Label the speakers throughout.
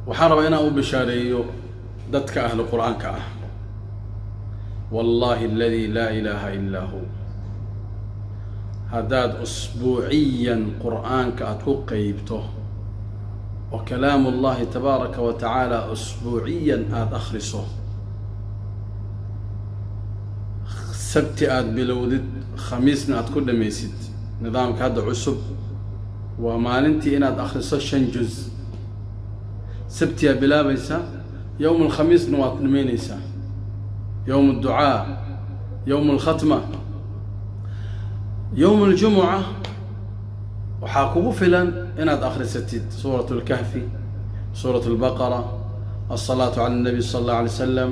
Speaker 1: Waxaan rabaa inaan u bishaareeyo dadka ahlu Qur-aanka ah. Wallahi aladi laa ilaaha illaa hu, haddaad usbuuciyan Qur'aanka aada ku qeybto oo kalaam Ullahi tabaaraka wa tacaala usbuuciyan aada akhriso, Sabti aada bilowdid, Khamiisna aada ku dhamaysid. Nidaamka hadda cusub waa maalintii inaad akhriso shan juz. Sabtiyaa bilaabaysaa, yowm alkhamiisna waad dhamaynaysaa, yowm adducaa, yowm alkhatma, yowm aljumuca. Waxaa kugu filan inaad akhrisatid Suurat Alkahfi, Suurat Albaqara, alsalaatu cala alnabi sala allahu alay salam,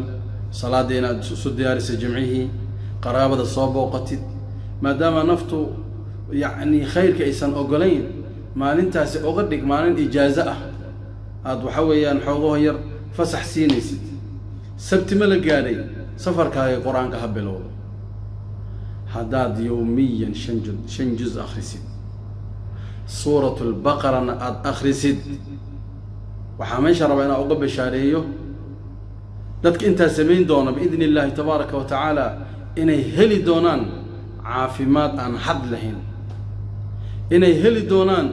Speaker 1: salaadda inaad isu diyaarisa jimcihii, qaraabada soo booqatid. Maadaama naftu yacni khayrka aysan ogolayn, maalintaasi oga dhig maalin ijaazo ah, aada waxa weeyaan xoogaho yar fasax siinaysid. Sabti ma la gaadhay, safarkaaga Qur-aanka ha bilowdo. Haddaad yowmiyan shan juz akhrisid, Suurat Lbaqarana aada akhrisid, waxaa meesha rabaa inaan uga bishaareeyo dadka intaa samayn doona, biidni Illahi tabaaraka wa tacaala, inay heli doonaan caafimaad aan xad lahayn, inay heli doonaan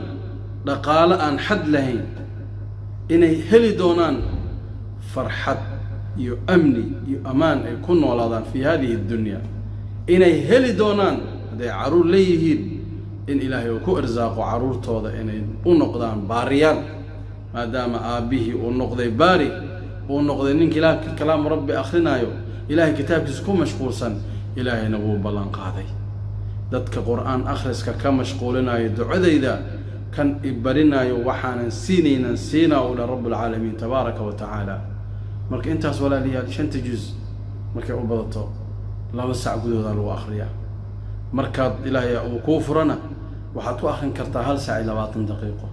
Speaker 1: dhaqaalo aan xad lahayn, inay heli doonaan farxad iyo amni iyo amaan ay ku noolaadaan fi hadihi addunya, inay heli doonaan hadday carruur leeyihiin in Ilaahay uu ku irsaaqo carruurtooda inay u noqdaan baariyaal, maadaama aabbihii uu noqday baari, uu noqday ninka Ilaah kalaamu Rabbi akrinaayo, Ilaahay kitaabkiisa ku mashquulsan. Ilaahayna wuu ballan qaaday dadka Qur-aan akhriska ka mashquulinayo, ducadayda kan ibarinaayo waxaanan siinaynan siinaa, u dhan Rabbulcaalamiin tabaaraka wa tacaala. Marka intaas, walaalayaal, shanta juz markay u badato 2 sac gudahooda lagu akriyaa. Markaad Ilaahay uu kuu furana, waxaad ku akrin kartaa 1 sac iyo 20 daqiiqo,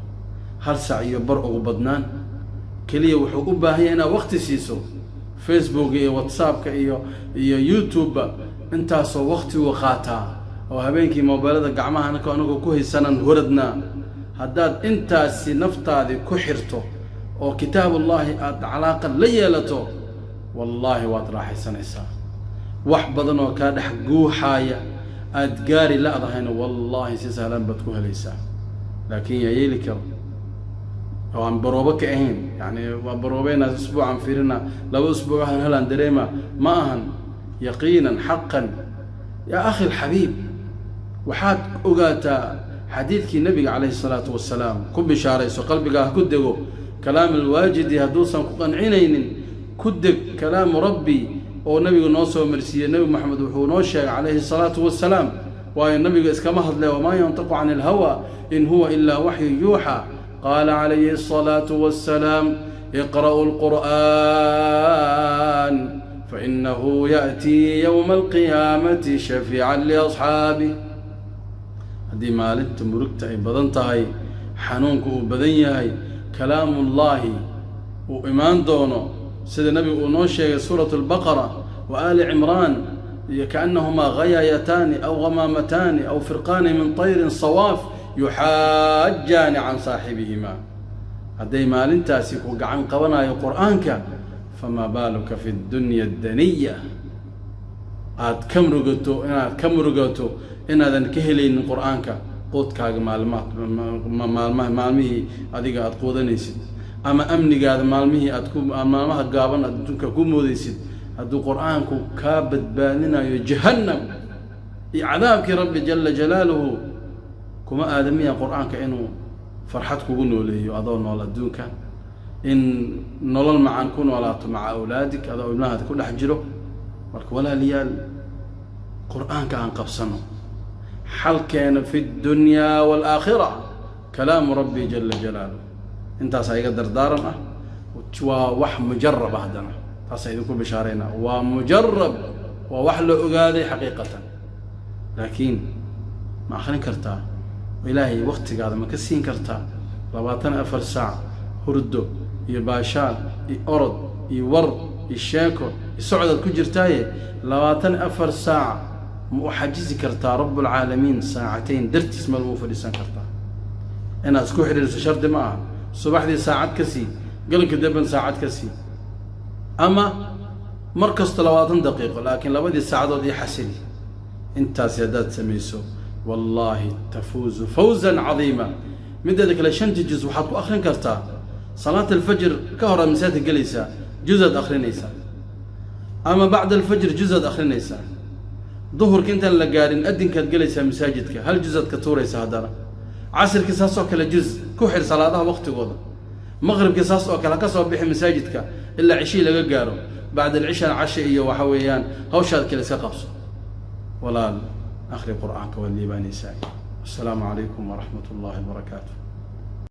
Speaker 1: hal sac iyo bar ugu badnaan. Keliya wuxuu u baahan yahay inaad wakti siiso. Facebook iyo WhatsAppka iyo YouTube-ba intaasoo waktigu qaataa oo habeenkii mobeelada gacmaha anagoo ku haysanaan horadnaa. Haddaad intaasi naftaadii ku xirto oo kitaabullaahi aada calaaqa la yeelato, wallaahi waad raaxaysanaysaa. Wax badan oo kaa dhex guuxaaya aada gaari la-dahayna, wallaahi si sahlan baad ku helaysaa. Laakiin yaa yeeli karo oo aan baroobo ka ahayn? Yani waa baroobeynaa, usbuucan fiirina, 2 usbuuc waxaan helaan dareema ma ahan. Yaqiinan xaqan, yaa akhi alxabiib, waxaad ogaataa xadiidkii Nabiga calayhi salaatu wasalaam. Ku bishaarayso, qalbigaa ha ku dego. Kalaam alwaajidi hadduusan ku qancinaynin, ku deg kalaamu Rabbi oo Nabigu noo soo marsiiyey. Nebi Moxamed wuxuu noo sheegay calayhi salaatu wasalaam, waayo Nabiga iskama hadle, wamaa yantiqu cani alhawa in huwa ilaa waxyu yuuxa. Qaala calayhi asalaatu wassalaam: iqra'uu alqur'aan fainahu ya'tii yowma alqiyaamati shafiican liasxaabih. Haddii maalinta murugta ay badan tahay, xanuunku uu badan yahay, kalaamullaahi uu imaan doono, sida Nabigu uu noo sheegay, Suurat Albaqara wa Aali Cimraan iyo kaannahumaa ghayaayataani aw gamaamataani aw firqaani min tayrin sawaaf yuxaajaani can saaxibihima. Hadday maalintaasi ku gacan qabanayo Qur-aanka, famaa baaluka fi dunya addaniya aada ka murugato, inaad ka murugato inaadan ka helaynin Qur-aanka quudkaaga maalmaad, maalmaha, maalmihii adiga aada quudanaysid, ama amnigaada maalmihii aad ku maalmaha gaaban aad adduunka ku moodaysid. Hadduu Qur-aanku kaa badbaadinayo jahannam iyo cadaabkii Rabbi jala jalaaluhu, kuma aadamiya Qur-aanka inuu farxad kugu nooleeyo adoo nool adduunka, in nolol macaan ku noolaato maca awlaadik, adoo ibnahaada ku dhex jiro? Marka walaalayaal, Qur-aanka aan qabsano. Xalkeena fi ddunyaa waalaakhira kalaamu Rabbi jala jalaaluh. Intaasaa iga dardaaran ah. Waa wax mujaraba, haddana taasaa idinku bishaarayna, waa mujarab, waa wax la ogaaday xaqiiqatan. Laakiin ma akrin kartaa? Ilaahay waktigaada ma ka siin kartaa? 24 saac hurdo iyo baashaal iyo orod iyo war iyo sheeko iyo socdaad ku jirtaaye, 24 saac ma u xajisi kartaa Rabbulcaalamiin saacatayn dartiis ma lagu fadhiisan kartaa? Inaad isku xidhiirso shardi ma aha. Subaxdii saacad ka sii, Gelinka damben saacad ka sii, ama mar kasta 20 daqiiqo, laakiin labadii saacadood ii xasili. Intaasi haddaad samayso, wallaahi tafuuzu fawzan cadiima. Mideeda kale, shanta juz waxaad ku akrin kartaa salaat alfajr ka hor aad masaajidka gelaysaa, juzaad akrinaysaa, ama bacda alfajr juzaad akrinaysaa. Duhurka intaan la gaarin adinkaad gelaysaa masaajidka, hal juzaad ka tuuraysaa. Haddana casirkii saas oo kale juz ku xir salaadaha waqtigooda. Maqribkii saas oo kale, ha ka soo bixi masaajidka ilaa cishihii laga gaaro. Bacda alcishaan cashe iyo waxa weeyaan hawshaad kale iska qabso. Walaal, akhri Qur'aanka, waad liibaanaysaa. Wasalaamu calaykum waraxmat ullahi wabarakaatu.